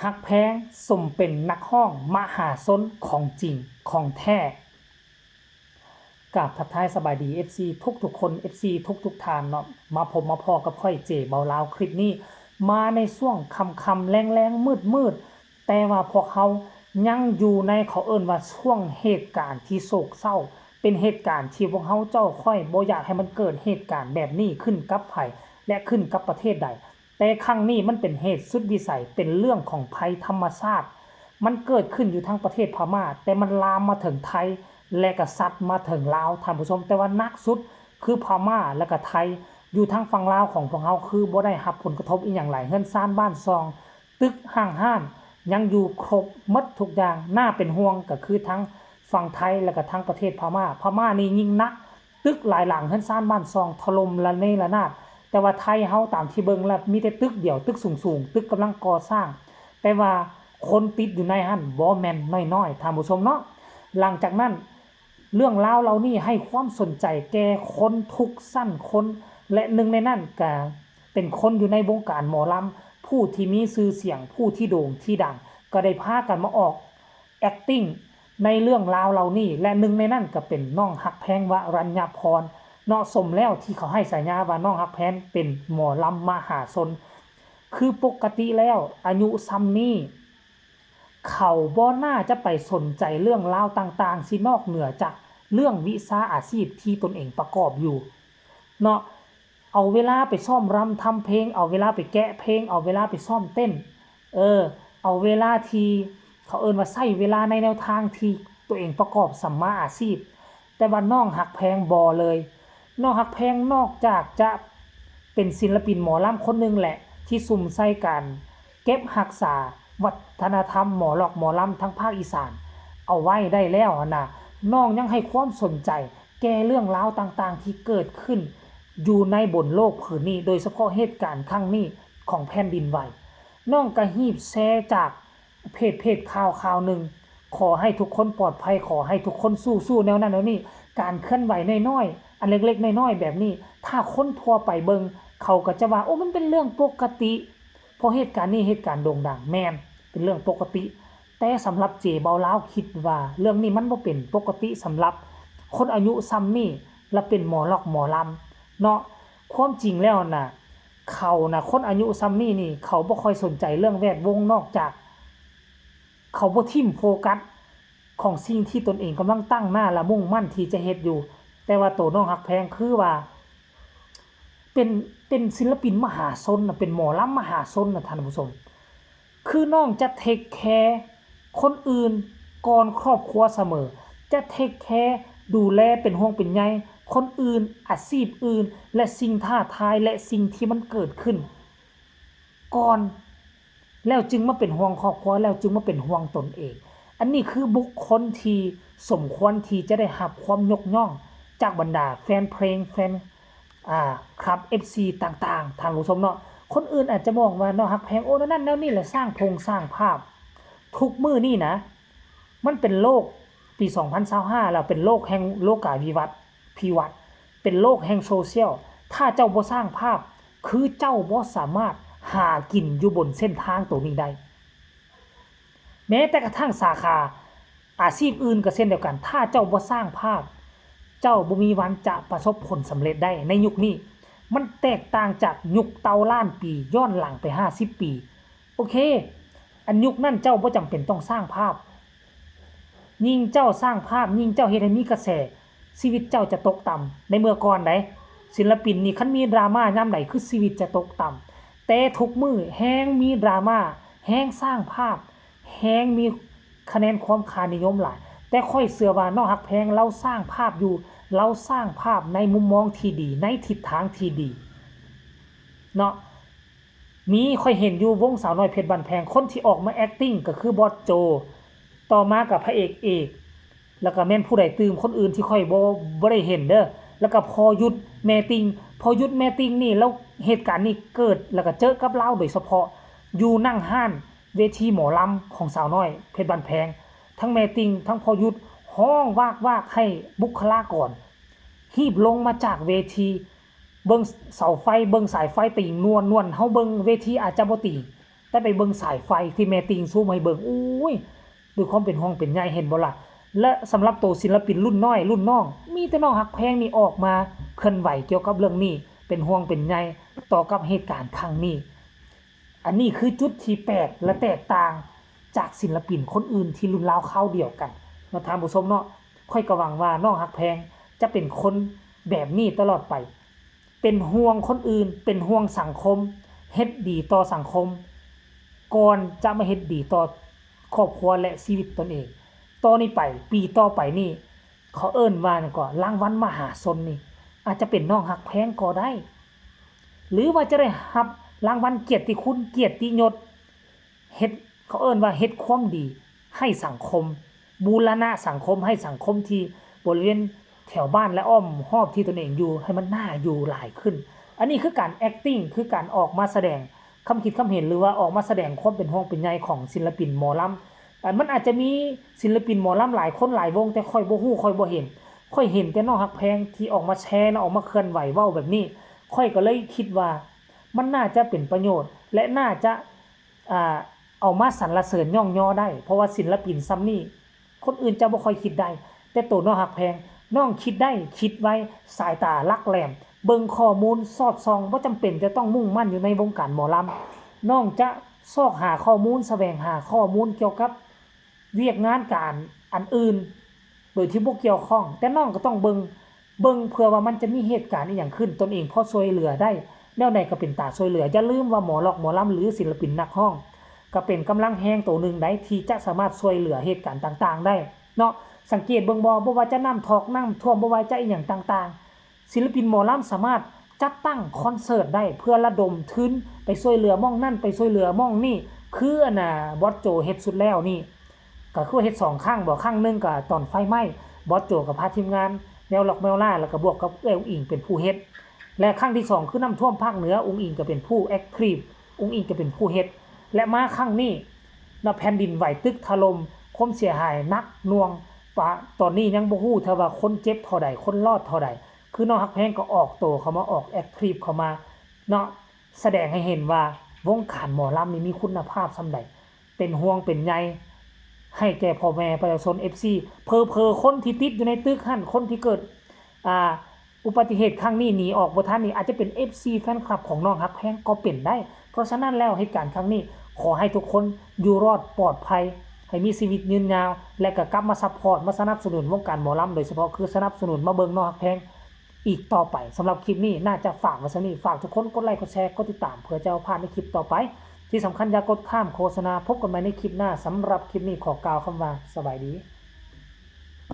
ຮັກແພງສົມເປັນນັກຮ້ອງມະຫາຊົນຂອງຈິງຂອງແທ້. ກາບທັກທາຍສະບາຍດີ ເອັຟຊີ ທຸກໆຄົນ ເອັຟຊີ ທຸກໆທ່ານເນາະ ມາພົບມາພໍ້ກັບຂ້ອຍ ເຈ ເບົາລາວ ຄລິບນີ້ມາໃນຊ່ວງຄ່ຳໆ ແລງໆ ມືດໆ ແຕ່ວ່າພວກເຮົາຍັງຢູ່ໃນ ເຂົາເອີ້ນວ່າຊ່ວງເຫດການທີ່ໂສກເສົ້າ ເປັນເຫດການທີ່ພວກເຮົາເຈົ້າຂ້ອຍບໍ່ຢາກໃຫ້ມັນເກີດເຫດການແບບນີ້ຂຶ້ນກັບໃຜ ແລະ ຂຶ້ນກັບປະເທດໃດ. ແຕ່ຄັ້ງນີ້ມັນເປັນເຫດສຸດວິໄສ ເປັນເລື່ອງຂອງໄພທຳມະຊາດ ມັນເກີດຂຶ້ນຢູ່ທາງປະເທດພະມ້າ ແຕ່ມັນລາມມາເຖິງໄທ ແລະ ກະຊັດມາເຖິງລາວ ທ່ານຜູ້ຊົມ. ແຕ່ວ່າໜັກສຸດຄືພະມ້າ ແລະ ກະໄທ ຢູ່ທາງຝັ່ງລາວຂອງພວກເຮົາຄືບໍ່ໄດ້ຮັບຜົນກະທົບອີ່ຫຍັງຫຼາຍ ເຮືອນຊານບ້ານຊ່ອງ ຕຶກຮ້າງຮ້ານຍັງຢູ່ຄົບໝົດທຸກຢ່າງ. ໜ້າເປັນຫ່ວງກະຄືທາງຝັ່ງໄທ ແລະ ກະທາງປະເທດພະມ້າ. ພະມ້ານີ້ຍິ່ງໜັກ ຕຶກຫຼາຍຫຼັງ ເຮືອນຊານບ້ານຊ່ອງຖະຫຼົ່ມລະເນລະນາດ. ແຕ່ວ່າໄທເຮົາຕາມທີ່ເບິ່ງແລ້ວ ມີແຕ່ຕຶກດຽວ ຕຶກສູງໆ ຕຶກກຳລັງກໍ່ສ້າງ ແຕ່ວ່າຄົນຕິດຢູ່ໃນຫັ້ນບໍ່ແມ່ນນ້ອຍໆ ທ່ານຜູ້ຊົມເນາະ. ຫຼັງຈາກນັ້ນ ເລື່ອງລາວເຫຼົ່ານີ້ໃຫ້ຄວາມສົນໃຈແກ່ຄົນທຸກຊັ້ນຄົນ ແລະ ໜຶ່ງໃນນັ້ນກະເປັນຄົນຢູ່ໃນວົງການໝໍລຳ ຜູ້ທີ່ມີຊື່ສຽງ ຜູ້ທີ່ໂດ່ງທີ່ດັງ ກໍໄດ້ພາກັນມາອອກ acting ໃນເລື່ອງລາວເຫຼົ່ານີ້ ແລະ ໜຶ່ງໃນນັ້ນກໍເປັນນ້ອງຮັກແພງ ວະລັນຍະພອນເນາະ. ສົມແລ້ວທີ່ເຂົາໃຫ້ສາຍາວ່ານ້ອງຮັກແພງເປັນໝໍລຳມະຫາຊົນ ຄືປົກກະຕິແລ້ວອາຍຸຊ່ຳນີ້ ເຂົາບໍ່ໜ້າຈະໄປສົນໃຈເລື່ອງລາວຕ່າງໆ ທີ່ນອກເໜືອຈາກເລື່ອງວິຊາອາຊີບທີ່ຕົນເອງປະກອບຢູ່ເນາະ. ເອົາເວລາໄປຊ້ອມລຳທຳເພງ ເອົາເວລາໄປແກະເພງ ເອົາເວລາໄປຊ້ອມເຕັ້ນ ເອີ ເອົາເວລາທີ່ເຂົາເອີ້ນວ່າໃຊ້ເວລາໃນແນວທາງທີ່ຕົວເອງປະກອບສຳມາອາຊີບ. ແຕ່ວ່ານ້ອງຮັກແພງບໍ່ເລີຍ. ນ້ອງຮັກແພງນອກຈາກຈະເປັນສິນລະປິນໝໍລຳຄົນໜຶ່ງແຫຼະ ທີ່ສຸມໃສ່ການເກັບຮັກສາວັດທະນະທຳໝໍລອກໝໍລຳທາງພາກອີສານເອົາໄວ້ໄດ້ແລ້ວຫັ້ນນະ, ນ້ອງຍັງໃຫ້ຄວາມສົນໃຈ ແກ່ເລື່ອງລາວຕ່າງໆທີ່ເກີດຂຶ້ນຢູ່ໃນບົນໂລກຜືນນີ້, ໂດຍສະເພາະເຫດການຄັ້ງນີ້ຂອງແຜ່ນດິນໄຫວ. ນ້ອງກະຮີບແຊຈາກເພຈ ເພຈຂ່າວຂ່າວໜຶ່ງ, ຂໍໃຫ້ທຸກຄົນປອດໄພ, ຂໍໃຫ້ທຸກຄົນສູ້ໆ ແນວນັ້ນແນວນີ້. ການເຄື່ອນໄຫວນ້ອຍໆ ອັນເລັກໆນ້ອຍໆແບບນີ້, ຖ້າຄົນທົ່ວໄປເບິ່ງ ເຂົາກໍຈະວ່າ ໂອ້ ມັນເປັນເລື່ອງປົກກະຕິ ເພາະເຫດການນີ້ເຫດການໂດ່ງດັງ. ແມ່ນ ເປັນເລື່ອງປົກກະຕິ. ແຕ່ສຳລັບເຈເບົາລາວຄິດວ່າເລື່ອງນີ້ມັນບໍ່ເປັນປົກກະຕິສຳລັບຄົນອາຍຸຊ່ຳນີ້ ລະເປັນໝໍລອກໝໍລຳເນາະ. ຄວາມຈິງແລ້ວນະ ເຂົານະ ຄົນອາຍຸຊ່ຳນີ້ນີ້ ເຂົາບໍ່ຄ່ອຍສົນໃຈເລື່ອງແວດວົງ ນອກຈາກເຂົາບໍ່ຖິ້ມໂຟກັສຂອງສິ່ງທີ່ຕົນເອງກຳລັງຕັ້ງໜ້າ ລະມຸ່ງໝັ້ນທີ່ຈະເຮັດຢູ່. ແຕ່ວ່າໂຕນ້ອງຮັກແພງຄືວ່າ ເປັນ ເປັນສິນລະປິນມະຫາຊົນນະ, ເປັນໝໍລຳມະຫາຊົນນະ ທ່ານຜູ້ຊົມ. ຄືນ້ອງຈະເທກແຄຄົນອື່ນກ່ອນຄອບຄົວສະເໝີ, ຈະເທກແຄ ດູແລ ເປັນຫ່ວງເປັນໃຍຄົນອື່ນ, ອາຊີບອື່ນ ແລະ ສິ່ງທ້າທາຍ ແລະ ສິ່ງທີ່ມັນເກີດຂຶ້ນກ່ອນ. ແລ້ວຈຶ່ງມາເປັນຫ່ວງຄອບຄົວ, ແລ້ວຈຶ່ງມາເປັນຫ່ວງຕົນເອງ. ອັນນີ້ຄືບຸກຄົນທີ່ສົມຄວນທີ່ຈະໄດ້ຮັບຄວາມຍົກຍ້ອງຈາກບັນດາແຟນເພງ, ແຟນ ອ່າ ຄລັບ ເອັຟຊີ ຕ່າງໆ ທ່ານຜູ້ຊົມເນາະ. ຄົນອື່ນອາດຈະມອງວ່ານ້ອງຮັກແພງ ໂອ້ ແນວນັ້ນແນວນີ້ແຫຼະ, ສ້າງພົງສ້າງພາບ. ທຸກມື້ນີ້ນະ ມັນເປັນໂລກປີສອງພັນຊາວຫ້າແລ້ວ, ເປັນໂລກແຫ່ງໂລກາວິວັດ ພິວັດ ເປັນໂລກແຫ່ງໂຊຊຽວ. ຖ້າເຈົ້າບໍ່ສ້າງພາບ ຄືເຈົ້າບໍ່ສາມາດຫາກິນຢູ່ບົນເສັ້ນທາງໂຕນີ້ໄດ້. ແມ້ແຕ່ກະທັ່ງສາຂາອາຊີບອື່ນກໍເຊັ່ນດຽວກັນ, ຖ້າເຈົ້າບໍ່ສ້າງພາບ ເຈົ້າບໍ່ມີວັນຈະປະສົບຜົນສຳເລັດໄດ້ໃນຍຸກນີ້. ມັນແຕກຕ່າງຈາກຍຸກເຕົ່າລ້ານປີ ຍ້ອນຫຼັງໄປຫ້າສິບປີ. ໂອເຄ ອັນຍຸກນັ້ນເຈົ້າບໍ່ຈຳເປັນຕ້ອງສ້າງພາບ. ຍິ່ງເຈົ້າສ້າງພາບ, ຍິ່ງເຈົ້າເຮັດໃຫ້ມີກະແສ, ຊີວິດເຈົ້າຈະຕົກຕ່ຳ. ໃນເມື່ອກ່ອນໃດ໋ ສິນລະປິນນີ້ ຄັນມີດຣາມາຍາມໃດ ຄືຊີວິດຈະຕົກຕ່ຳ. ແຕ່ທຸກມື້ແຮງມີດຣາມາ, ແຮງສ້າງພາບ, ແຮງມີຄະແນນຄວາມຄ່ານິຍົມຫຼາຍ. ແຕ່ຂ້ອຍເຊື່ອວ່ານ້ອງຮັກແພງລາວສ້າງພາບຢູ່, ລາວສ້າງພາບໃນມຸມມອງທີ່ດີ, ໃນທິດທາງທີ່ດີເນາະ. ມີ ຂ້ອຍເຫັນຢູ່ວົງສາວນ້ອຍເພັດບ້ານແພງ, ຄົນທີ່ອອກມາ acting ກໍຄືບອດໂຈ, ຕໍ່ມາກໍພະເອກເອກ, ແລ້ວກໍແມ່ນຜູ້ໃດຕື່ມ ຄົນອື່ນທີ່ຂ້ອຍບໍ່ ບໍ່ໄດ້ເຫັນເດີ. ແລ້ວກໍພໍ່ຍຸດແມ່ຕິ່ງ, ພໍ່ຍຸດແມ່ຕິ່ງນີ້ ແລ້ວເຫດການນີ້ເກີດ ແລ້ວກໍເຈີກັບລາວໂດຍສະເພາະ ຢູ່ໜ້າຮ້ານເວທີໝໍລຳຂອງສາວນ້ອຍເພັດບ້ານແພງ. ທັງແມ່ຕິ່ງ ທັງພໍ່ຍຸດຮ້ອງວາກໆ ໃຫ້ບຸກຄະລາກອນຮີບລົງມາຈາກເວທີ. ເບິ່ງເສົາໄຟ ເບິ່ງສາຍໄຟຕີງນວນໆ ເຮົາເບິ່ງເວທີອາດຈະບໍ່ຕີງ, ແຕ່ໄປເບິ່ງສາຍໄຟທີ່ແມ່ຕິ່ງຊູມໃຫ້ເບິ່ງ ໂອ້ຍ ດ້ວຍຄວາມເປັນຫ່ວງເປັນໃຍ ເຫັນບໍ່ລະ? ແລະ ສຳລັບໂຕສິນລະປິນລຸ້ນນ້ອຍລຸ້ນນ້ອງ ມີແຕ່ນ້ອງຮັກແພງນີ້ອອກມາເຄື່ອນໄຫວກ່ຽວກັບເລື່ອງນີ້ ເປັນຫ່ວງເປັນໃຍຕໍ່ກັບເຫດການຄັ້ງນີ້. ອັນນີ້ຄືຈຸດທີ່ແປກ ແລະ ແຕກຕ່າງຈາກສິນລະປິນຄົນອື່ນທີ່ລຸ້ນລາວຄາວດຽວກັນເນາະທ່ານຜູ້ຊົມເນາະ. ຂ້ອຍກໍຫວັງວ່ານ້ອງຮັກແພງຈະເປັນຄົນແບບນີ້ຕະຫຼອດໄປ ເປັນຫ່ວງຄົນອື່ນ ເປັນຫ່ວງສັງຄົມ ເຮັດດີຕໍ່ສັງຄົມ ກ່ອນຈະມາເຮັດດີຕໍ່ຄອບຄົວ ແລະ ຊີວິດຕົນເອງ. ຕໍ່ນີ້ໄປ ປີຕໍ່ໄປນີ້ ເຂົາເອີ້ນວ່າຫຍັງເກາະ ລາງວັນມະຫາຊົນນີ້ ອາດຈະເປັນນ້ອງຮັກແພງກໍໄດ້ ຫຼືວ່າຈະໄດ້ຮັບລາງວັນກຽດຕິຄຸນ ກຽດຕິຍົດ ເຮັດ ເຂົາເອີ້ນວ່າເຮັດຄວາມດີໃຫ້ສັງຄົມ ບູລະນະສັງຄົມ ໃຫ້ສັງຄົມທີ່ບໍລິເວນແຖວບ້ານ ແລະ ອ້ອມຮອບທີ່ຕົນເອງຢູ່ ໃຫ້ມັນໜ້າຢູ່ຫຼາຍຂຶ້ນ. ອັນນີ້ຄືການ acting ຄືການອອກມາສະແດງຄຳຄິດຄຳເຫັນ ຫຼືວ່າອອກມາສະແດງຄວາມເປັນຫ່ວງເປັນໃຍຂອງສິນລະປິນໝໍລຳ. ອັນ ມັນອາດຈະມີສິນລະປິນໝໍລຳຫຼາຍຄົນຫຼາຍວົງ ແຕ່ຂ້ອຍບໍ່ຮູ້ ຂ້ອຍບໍ່ເຫັນ. ຂ້ອຍເຫັນແຕ່ນ້ອງຮັກແພງທີ່ອອກມາແຊ ແລະ ອອກມາເຄື່ອນໄຫວເວົ້າແບບນີ້ ຂ້ອຍກໍເລີຍຄິດວ່າມັນໜ້າຈະເປັນປະໂຫຍດ ແລະ ໜ້າຈະ ອ່າ ເອົາມາສັນລະເສີນຍ້ອງຍໍໄດ້ ເພາະວ່າສິນລະປິນຊ່ຳນີ້ ຄົນອື່ນຈະບໍ່ຄ່ອຍຄິດໄດ້ ແຕ່ໂຕນ້ອງຮັກແພງ ນ້ອງຄິດໄດ້ ຄິດໄວ ສາຍຕາຫຼັກແຫຼມ ເບິ່ງຂໍ້ມູນສອດສ່ອງ ບໍ່ຈຳເປັນຈະຕ້ອງມຸ່ງໝັ້ນຢູ່ໃນວົງການໝໍລຳ ນ້ອງຈະຊອກຫາຂໍ້ມູນ ສະແຫວງຫາຂໍ້ມູນກ່ຽວກັບວຽກງານການອັນອື່ນ ໂດຍທີ່ບໍ່ກ່ຽວຂ້ອງ ແຕ່ນ້ອງກໍຕ້ອງເບິ່ງ ເບິ່ງເພື່ອວ່າມັນຈະມີເຫດການອີ່ຫຍັງຂຶ້ນ ຕົນເອງພໍຊ່ວຍເຫຼືອໄດ້ແນວໃດກໍເປັນຕາຊ່ວຍເຫຼືອ. ຢ່າລືມວ່າໝໍລັອກໝໍລຳ ຫຼື ສິນລະປິນນັກຮ້ອງ ກໍເປັນກຳລັງແຮງໂຕໜຶ່ງໃດ ທີ່ຈະສາມາດຊ່ວຍເຫຼືອເຫດການຕ່າງໆໄດ້ເນາະ. ສັງເກດເບິ່ງບໍ່ ບໍ່ວ່າຈະນ້ຳຖອກນ້ຳຖ້ວມ ບໍ່ວ່າຈະອີ່ຫຍັງຕ່າງໆ ສິນລະປິນໝໍລຳສາມາດຈັດຕັ້ງຄອນເສີດໄດ້ ເພື່ອລະດົມທຶນໄປຊ່ວຍເຫຼືອໝ່ອງນັ້ນ ໄປຊ່ວຍເຫຼືອໝ່ອງນີ້ ຄືອັນນ່າ ບອສໂຈເຮັດຊຸດແລ້ວນີ້ ກໍຄືເຮັດສອງຄັ້ງບໍ ຄັ້ງໜຶ່ງກໍຕອນໄຟໄໝ້ ບອສໂຈກໍພາທີມງານແມວລັອກແມວລ່າ ແລ້ວກໍບວກກັບເອື້ອຍອຸງອິງເປັນຜູ້ເຮັດ ແລະ ຄັ້ງທີສອງຄືນ້ຳຖ້ວມພາກເໜືອ ອຸງອິງກໍເປັນຜູ້ active ອຸງອິງກໍເປັນຜູ້ເຮັດ ແລະ ມາຄັ້ງນີ້ເນາະ ແຜ່ນດິນໄຫວ ຕຶກຖະຫຼົ່ມ ຄວາມເສຍຫາຍໜັກໜ່ວງ ປະ ຕອນນີ້ຍັງບໍ່ຮູ້ເທື່ອວ່າຄົນເຈັບເທົ່າໃດ ຄົນລອດເທົ່າໃດ ຄືນ້ອງຮັກແພງກໍອອກໂຕເຂົ້າມາ ອອກ active ເຂົ້າມາເນາະ ສະແດງໃຫ້ເຫັນວ່າວົງການໝໍລຳນີ້ມີຄຸນນະພາບສ່ຳໃດ. ເປັນຫ່ວງເປັນໃຍໃຫ້ແກ່ພໍ່ແມ່ປະຊາຊົນ ເອັຟຊີ ເຜີໆຄົນທີ່ຕິດຢູ່ໃນຕຶກຫັ້ນ ຄົນທີ່ເກີດ ອ່າ ອຸບັດຕິເຫດຄັ້ງນີ້ໜີອອກບໍ່ທັນນີ້ ອາດຈະເປັນ ເອັຟຊີ ແຟນຄລັບຂອງນ້ອງຮັກແພງກໍເປັນໄດ້. ເພາະສະນັ້ນແລ້ວ ເຫດການຄັ້ງນີ້ ຂໍໃຫ້ທຸກຄົນຢູ່ລອດປອດໄພ ໃຫ້ມີຊີວິດຍືນຍາວ ແລະ ກໍກັບມາຊັບພອດ ມາສະໜັບສະໜູນວົງການໝໍລຳ ໂດຍສະເພາະຄືສະໜັບສະໜູນມາເບິ່ງນ້ອງຮັກແພງ ອີກຕໍ່ໄປ. ສຳລັບຄລິບນີ້ໜ້າຈະຝາກໄວ້ສ່ຳນີ້ ຝາກທຸກຄົນກົດໄລ ກົດແຊ ກົດຕິດຕາມ ເພື່ອຈະບໍ່ພາດໃນຄລິບຕໍ່ໄປ. ທີ່ສຳຄັນຢ່າກົດຂ້າມໂຄສະນາ. ພົບກັນໃໝ່ໃນຄລິບໜ້າ. ສຳລັບຄລິບນີ້ຂໍກ່າວຄຳວ່າ ສະບາຍດີ.